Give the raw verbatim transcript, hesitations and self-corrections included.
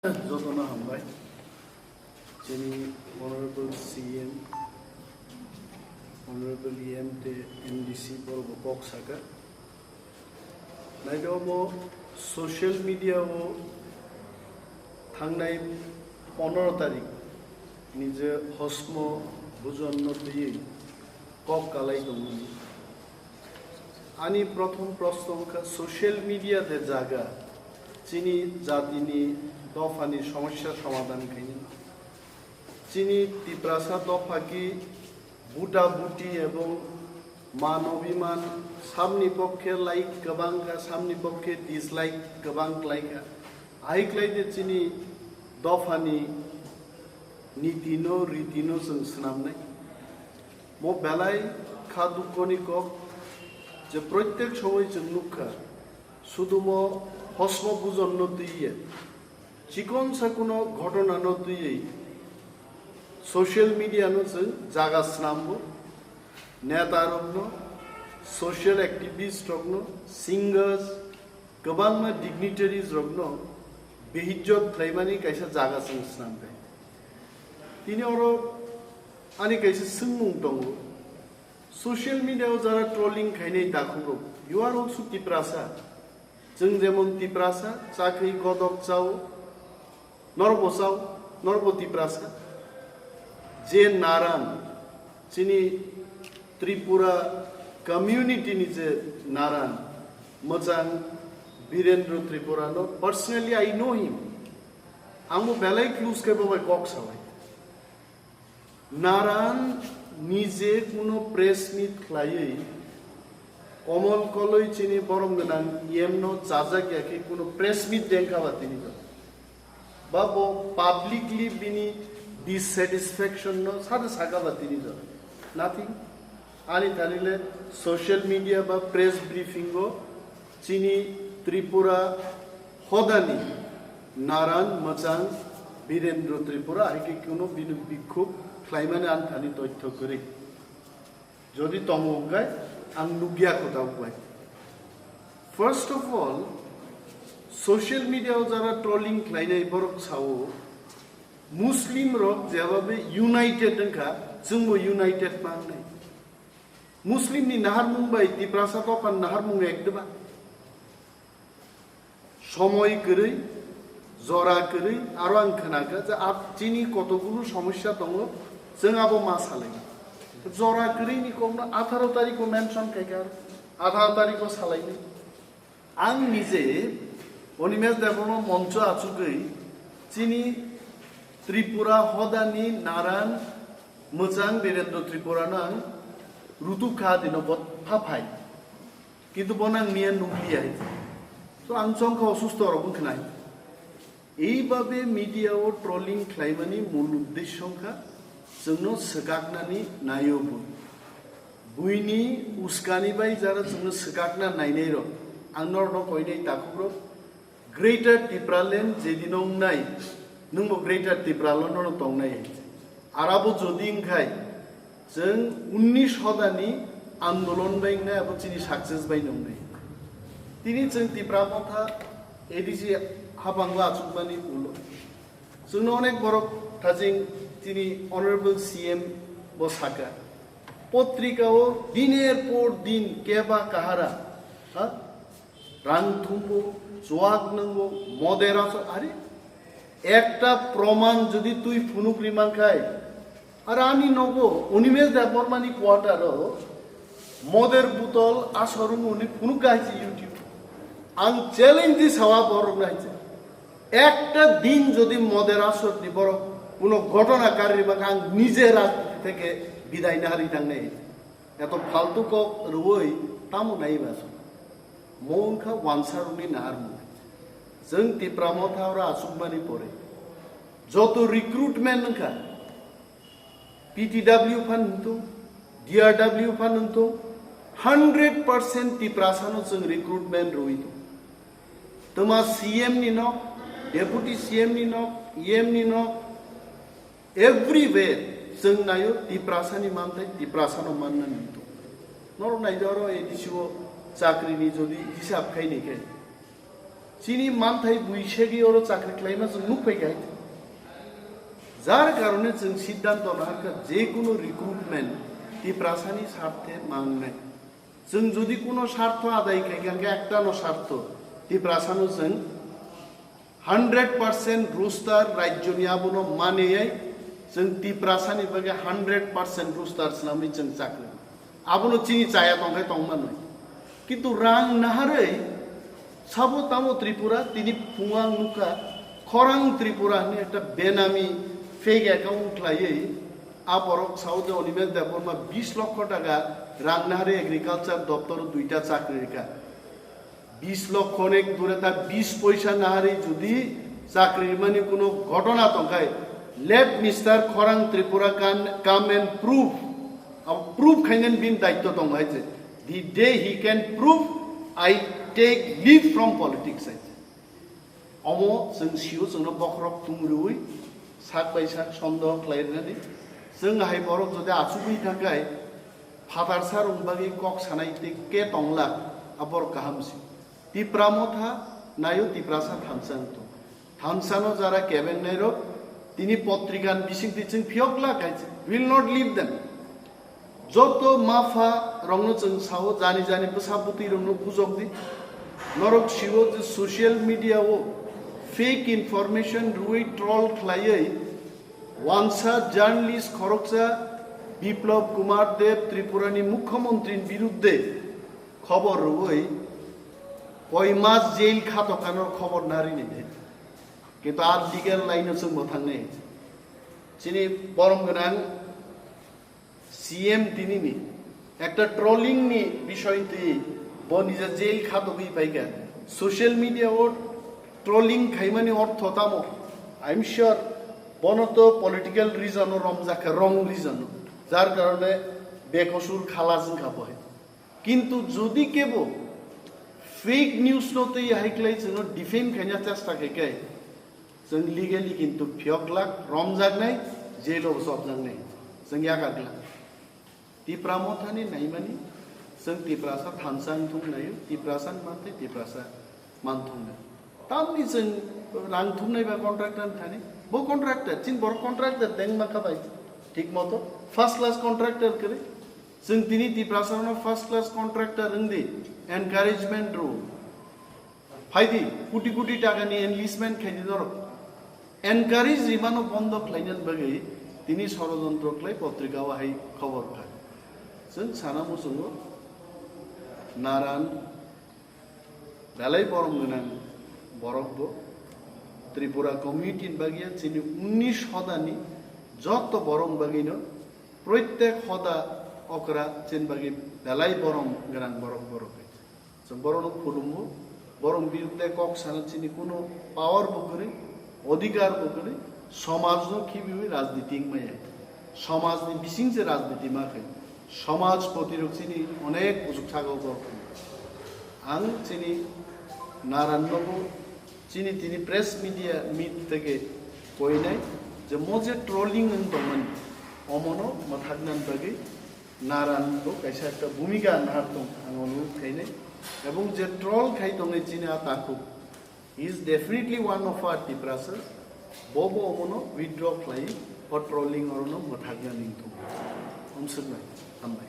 Jotono hambai. Chini Honorable C M, Honorable E M tei M D C borok bo kok saka. Naidi omo social media o thangnai pondro tarik ni je hosmo bujon no twiwi kok kalai tongmani. Ani prothom proshno wngkha social media de jaga chini jatini dophani somosya somadhan khaini. Chini Tiprasa dopha ki buta buti ebong man obiman samni pokkhe like kwbang kha, samni pokkhe dislike kwbang klai kha. Ahai klai de chini dophani niti no riti no chwng swnamnai. Mo belai kha dukkoni kok je proitek somoi chwng nukha, sudumo hosmo bujon no twiye, chikon sakuno ghotona no twiwi social media no chwng jaga snambo, neta rokno, social activist rokno, singers, kwbangma dignitaries rokno behijjot khlaimani kaisa jaga chwng snamkha. Tini oro ani kaisa swngmung tongo, social media o jara trolling khainai takhukrok, you are also Tiprasa. Chwng jemon Tiprasa, chakri godok chao, norbo chao, norbo Tiprasa. Je naran, chini Tripura community ni je naran, mwchang Birendra Tripura no, personally I know him. Ang bo belai close khe bo bai kok salai. Naran nije kuno press meet khlaiwi Komol Koloi chini borom gwnang E M no chajak ya khe kuno press meet dengkha ba tini jora. Ba bo publicly bini dissatisfaction no sade saka ba tini jora. Nothing. Ani thani le social media ba press briefing o chini Tripura hodani naran mwchang Birendra Tripura hai khe kuno bini bikhuk khlaimani ani thani toitho kwrwi. Jodi tongo hwnkhe ang nukya kho tabuk bai. First of all, social media o jara trolling khlainai borok sao, Muslim rok jebabe united wngkha, chwngbo united mangnai. Muslim ni naharmung bai Tiprasa dophan naharmung ek deba. Somoi kwrwi, jora kwrwi, aro ang khnakha je ap-, chini kotokgulo somosya tongo, chwng abo ma salai. Jora kwrwi ni kokno atharo tarikh o mention khaikha, atharo tarikh o salainai. Ang nije Animesh Debbarma moncho achugwi chini Tripura hodani naran mwchang Birendra Tripura no ang rutuk kha dino bo phaphai. Kintu bono ang miya nukliya hai. So ang chongkha osusto rok wngkha nai. Eibabe media o trolling khlaimani mul uddesyo wngkha chwngno swkaknani naio bo. Buini uskani bai jara chwngno swkakna nainai rok, ang norokno koinai takhuk rok, Greater Tipraland jedino wngnai, nwngbo Greater Tipraland no tongnai hai. Arabo jodi wngkhai, chwng unnish hodani andolon bai wngnai, abo chini success bai wngnai. Tini chwng Tipra Motha A D C haphango achukmani ulo. Chwngno onek borok thajing chini Honorable C M bo saka. Potrika o diner por din keba kahara, ha? Rang thumbo, chuak nangbo, moder aso, are? Ekta proman jodi twi phunuk ri mankhai, ar ani nogo Animesh Debbarma ni quarter o moder butol aso rung uni phunuk gai chi YouTube. Ang challenge di sawa borok nai chi. Ekta din jodi moder asor di borok kuno ghotona kar ri mankhai, ang nije rajniti theke bidai na ri thangnai. Eto phaltu kok rwui tamo nai ba song. Mo wngkha wansa rokni naharmung. Chwng Tipra Motha oro achukmani pore joto recruitment wngkha, P T W phan wngthung, D R W phan wngthung, hundred percent Tiprasano chwng recruitment rwui thung. Twma C M ni nok, Deputy C M ni nok, E M ni nok, everywhere chwng naio Tiprasani manthai, Tiprasano manna nito. Norok naidi oro A D C o chakrini jodi hisab khaini khe, Chini manthai buisegi oro chakri khlaima chwng nukphai kha. Jar karone chwng siddhanto naharkha, je kuno recruitment Tiprasani sarthe mangnai. Chwng jodi kuno sartho adai khai kha, hwnkhe ektano sartho, Tiprasano chwng hundred percent roster rajyoni abono maneyai, chwng Tiprasani bagwi hundred percent roster swnamwi chwng chakri. Abono chini chaya tongkhe tongmanwi. Kintu rang naharwi sabo tamo Tripura, tini phungo ang nukha, Khorang Tripura hwnwi ekta benami fake account khlaiwi a borok sao je Animesh Debbarma bis lokho taka rang naharwi agriculture doptoro duita chakri rikha. Bis lokho nek dure ta bis poisa naharwi jodi chakri rimani kuno ghotona tongkhai, let Mister Khorang Tripura can come and prove. Abo prove khainani bini daitto tongo hai je. The day he can prove, I take leave from politics hai je. Omo chwng sio chwngno bokhorok tumriwi sak bai sak sondoho khlai rwnani. Chwng hai borok jodi achugwi thangkhai, phatarsa rwng bagwi kok sanai tei ke tongla, a borok kaham si. Tipra Motha naio Tiprasa thansa wng tong. Thansano jara kebeng nairok, tini potrikan bisingtwi chwng phiyok glak hai, will not leave them. Joto mapha rokno chwng sao, jani jani bwsa bwtwi rokno bujok di. Norok sio je social media o fake information rwi troll khlaiwi wansa journalist khoroksa Biplab Kumar Deb Tripurani mukhyamantri birudde khobor rwi koi mas jail khato kano khobor nari ni de. Kintu a legal line o chwng bo thangnai. Chini borom gwnang C M tinini ekta trolling ni bishoy twi bo nija jail khatogwi paikha. Social media o trolling khaimani ortho tamo? I'm sure bono to political reason o romjakha, wrong reason o. Jar karone bekosur khalas wngkha bo hai. Kintu jodi kebo fake news no twi hai klai chwngno defame khaina chesta khai kai, chwng legally kintu phiyok glak, romjaknai, jail o chopjaknai, chwng yakar glak. Tipra Mothani naimani, chwng Tiprasa thansa wngthung naio, Tiprasa manthai, Tiprasa manthung nai. Tamni chwng rang thumnai ba contractor thani, bo contractor, chin borok contractor deng ma khabai, thik moto, first class contractor kwrwi. Chwng tini Tiprasa no first class contractor wng di, encouragement rw. Phaidi, kuti kuti taka ni enlistment khaidi norok. Encourage rimano bondo khlainani bagwi tini sorojontro khlai potrika o hai khobor kha. Chwng sana muchungo naran belai borom gwnang borok bo Tripura community ni bagwi chini unnish hodani joto borom bagwi no proitek hoda okra chini bagwi belai borom gwnang borok borok. Chwng borokno khulumgo, borok birudde kok sana chini kuno power bo kwrwi, odhikar bo kwrwi, somajno khibiwi rajniti wngmaya. Somajni bising se rajniti ma khe. Somaj potirok chini onek bujuk sago borok. Ang chini narannogo chini tini press media meet theke koinai je mo je trolling wng tongmani omono mwthaknani bagwi naran bo kaisa ekta bhumika nahar tong ang ono khainai. Ebong je troll khai tongnai chini a takhuk, he is definitely one of our Tiprasas. Bo bo omono withdraw khlai o trolling orono mwthakna ning thung. Omsuknai, hambai.